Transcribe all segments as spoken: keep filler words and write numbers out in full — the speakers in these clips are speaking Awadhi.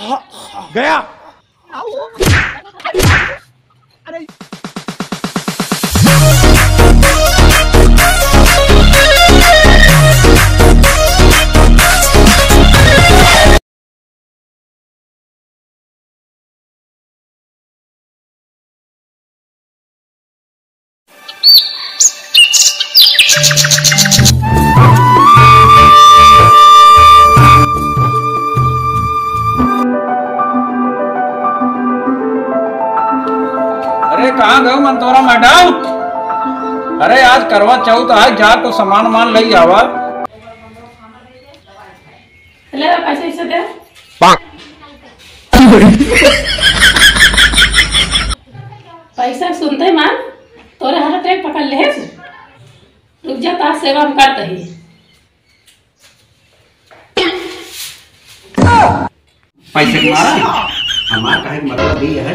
गया। अरे, कहाँ गयो मंतोरा मैडम? अरे, आज करवा चौथ है, जा तो सामान वामान लई आवा। ले, पैसा इसे दे। पैसा सुनते मान, तोरे हाथ ट्रैक पकड़ ले। रुक जा, तार सेवा हम करते ही। पैसे के मारा? हमार कहे के मतलब ई है,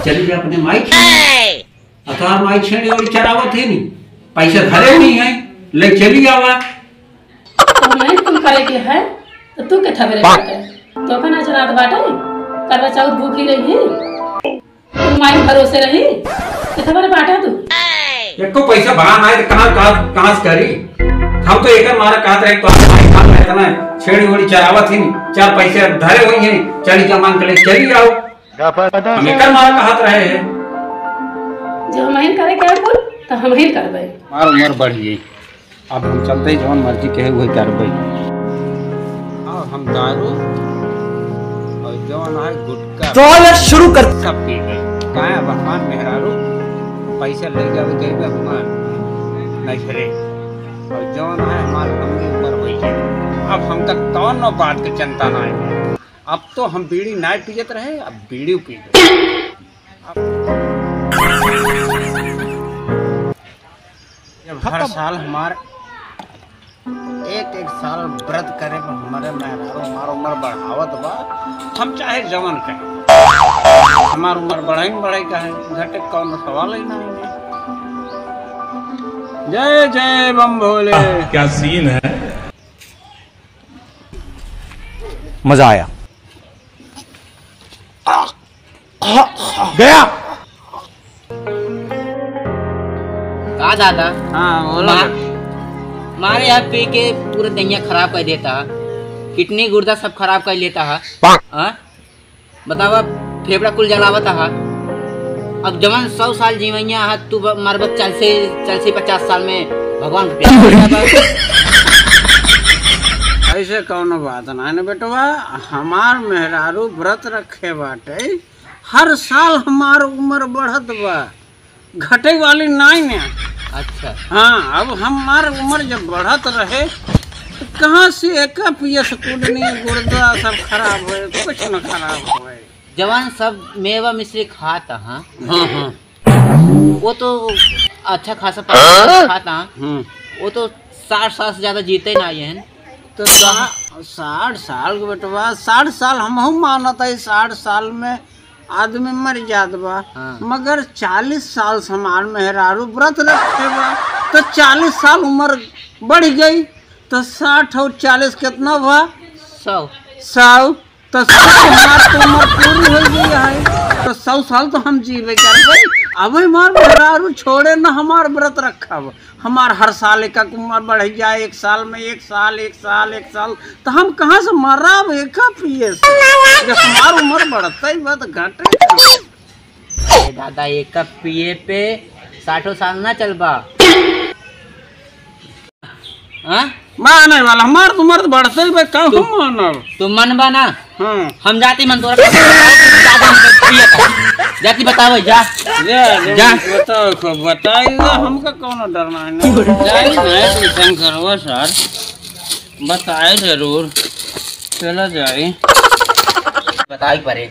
चली जा अपने माई के। अतः माई छेड़ी ओड़ी चरावत है नी, पैसा धरे नहीं है, ले चली आवा। तो नहीं कुल करे के है, तो तू के थबरे बाटे? तो का नाच रात बाटे? करवा चौथ भूखी रही? तू माई भरोसे रही? के थबरे बाटे तू? एको पैसा भरा ना है, तो कहाँ, कहाँ, कहाँ से करी? हम तो एकर मारा कहत रहे, तो माई बाप इतना छेड़ी ओड़ी चरावत ही नी, चार पैसे धरे हुई हैं, चली जा मांग के ले चली आओ। हम एकर मारा कहत रहे हैं। जो हमहिन करे के कुल, तो हमहिन करबे। हमार उम्र बढ़ गई, अब हम चलते ही जौन मर्जी कहे वही करबे। अब हम दारू और जौन है गुटखा तो यार शुरू कर। सब पी गए। काहे अब हमार मेहरारू पैसा ले जावे गई बे हमार नैहरे। और जौन है हमार लंबी उम्र होई है। अब हम तक कौनो बात के चिंता ना है। अब तो हम बीड़ी ना पियत रहे, अब बीड़ी पी गए। अब जब हर साल हमार एक एक साल व्रत करे पर हमारे मेहरारू हमार उम्र बढ़ावत बा, हम चाहे जवन कहें, हमार उम्र बढ़ाई बढ़ाई का है, घटे कौन सवाल ही नहीं है। जय जय बम भोले। क्या सीन है। मजा आया। गया। का दादा? हाँ, बोलो मा-, ना। मारे यहाँ पी के पूरे दहिया खराब कर देता है, किडनी गुर्दा सब खराब कर लेता है। हाँ? बतावा, फेफड़ा कुल जलावत है। अब जवन सौ साल जीवैया है, तू ब-, मरबत चालीस, चालीस पचास साल में भगवान को प्यार कर लेता है। ऐसे कौनो बात ना है ना बेटवा, हमार मेहरारू व्रत रखे बाटे, हर साल हमार उम्र बढ़त बा, घटे वाली नाई ने। अच्छा। हाँ, अब हमार उम्र जब बढ़त रहे, तो कहाँ से एका पियस कुडनी गुर्दा सब खराब होए, कुछ न खराब होए। जवान सब मेवा मिश्री खात, हाँ। हाँ, हाँ। वो तो अच्छा खासा पैसा खाता। हम्म। वो तो साठ साल से ज्यादा जीते ना आए हैं। तो सा-, साठ साल के बेटवा, साठ साल हमहू मानत है, साठ साल में आदमी मर जात बा। हाँ। मगर चालीस साल से हमार मेहरारू व्रत रखे बा, तो चालीस साल उम्र बढ़ गई, तो साठ और चालीस कितना हुआ? सौ। सौ। तो सौ हमार तो उम्र पूरी हो गई है, तो सौ साल तो हम जीवे करबे। अब हमार मेहरारू छोड़े न हमार व्रत रखब, हमार हर साल एक एक उम्र बढ़ जाए, एक साल में एक साल, एक साल, एक साल, तो हम कहाँ से मरब एक पिए से? जब हमार उम्र बढ़ते ही बा तो घटे। ए दादा, एक पिए पे साठों साल ना चलबा। हाँ? माने वाला, हमार तो उम्र बढ़ते ही बा, का तू, हम मानब? तू मनबा ना? हाँ। हम जाती मन तोरा जाती बतावे, जा। जा, जा। जा। बताओ, खूब बताई ना, हमका कौनो डरना है ना। जाई ना, तू शंकरवा सर, बताए जरूर। चला जाई। बताई परे।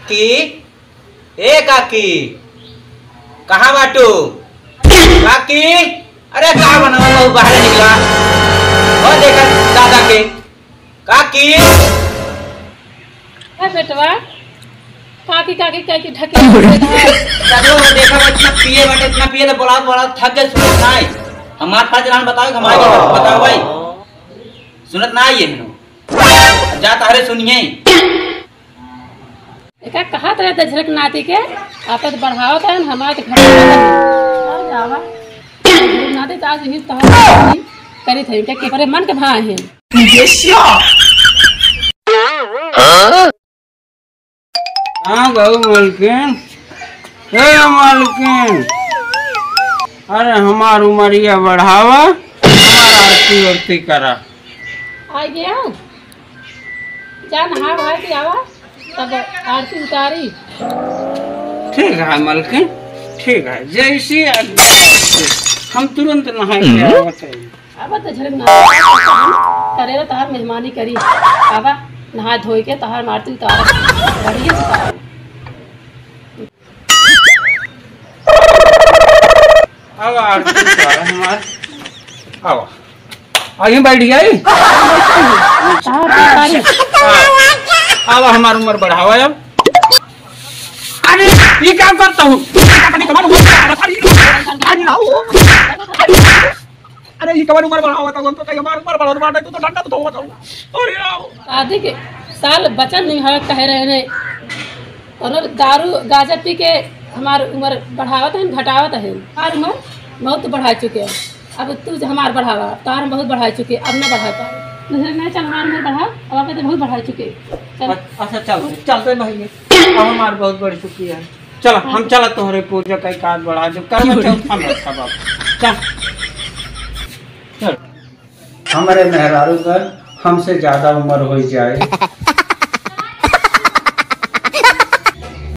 कि ए काकी, कहाँ बाटू? काकी, अरे का बनावत हो, बाहर निकला। हो देखा दादा के। काकी। ए बेटवा, काकी, काकी कह के ढके। चलो, देखा, इतना पिए बाटे, इतना पिए तो बोला, बोला, थक गए, सुनत ना है। हमार फर्ज रहन बताओ, हमारे बताओ भाई। सुनत ना है ये। जा तहरे सुनिए। एका कहत रहे दशरथ नाती के, आप तो बढ़ावत है, हमारे तो घटावत है। और जावा। नाती तो आज यही तोहर करी थे, क्या कि बड़े मन के भाई हैं। हाँ, गऊ मलकिन। ए मलकिन, अरे हमार उमरिया बढ़ावा, हमार आरती उरती करा। आ गया? जा नहा वहा के आवा, तब आरती उतारी। ठीक है मलकिन, ठीक है, जैसी आज्ञा। हम तुरंत नहा के आवत है। अब तो झड़क ना करे रे, तहार मेहमानी करी। आवा, नहा धोई के तहार आरती उतारा, बढ़िया से उतारा। आवा, आरती उतारा हमार। आवा। आ, यहीं बैठ गया, ई? कहाँ बैठ गया? आवा, हमार उमर बढ़ावा अब। अरे, ई का करता हूँ? अरे, अरे, अरे, अरे, ई कवन उमर बढ़ावा था, हम तो कहीं हमार उमर बढ़ावा था, नहीं तो डंडा तो धोवा था। अरे, आओ। शादी के साल बचन नहीं है, कह रहे हैं, और दारू गांजा पी के हमार उमर बढ़ावत है, घटावत है। हमार उमर बहुत बढ़ा चुके हैं, अब तू हमार बढ़ावा, तार हम बहुत बढ़ा चुके, अब ना बढ़ा पाए। दूसरे नहीं, चल, हमार उमर बढ़ा, अब आप तो बहुत बढ़ा चुके। चल। अच्छा, चल, चलते नहीं, अब हमार बहुत बढ़ चुकी है। चल, हम चला तोहरे पूजा का एक आध बढ़ा दे, करवा चौथ हम रखा बाबू। चल, चल। हमरे मेहरारू का हमसे ज्यादा उमर हो जाए।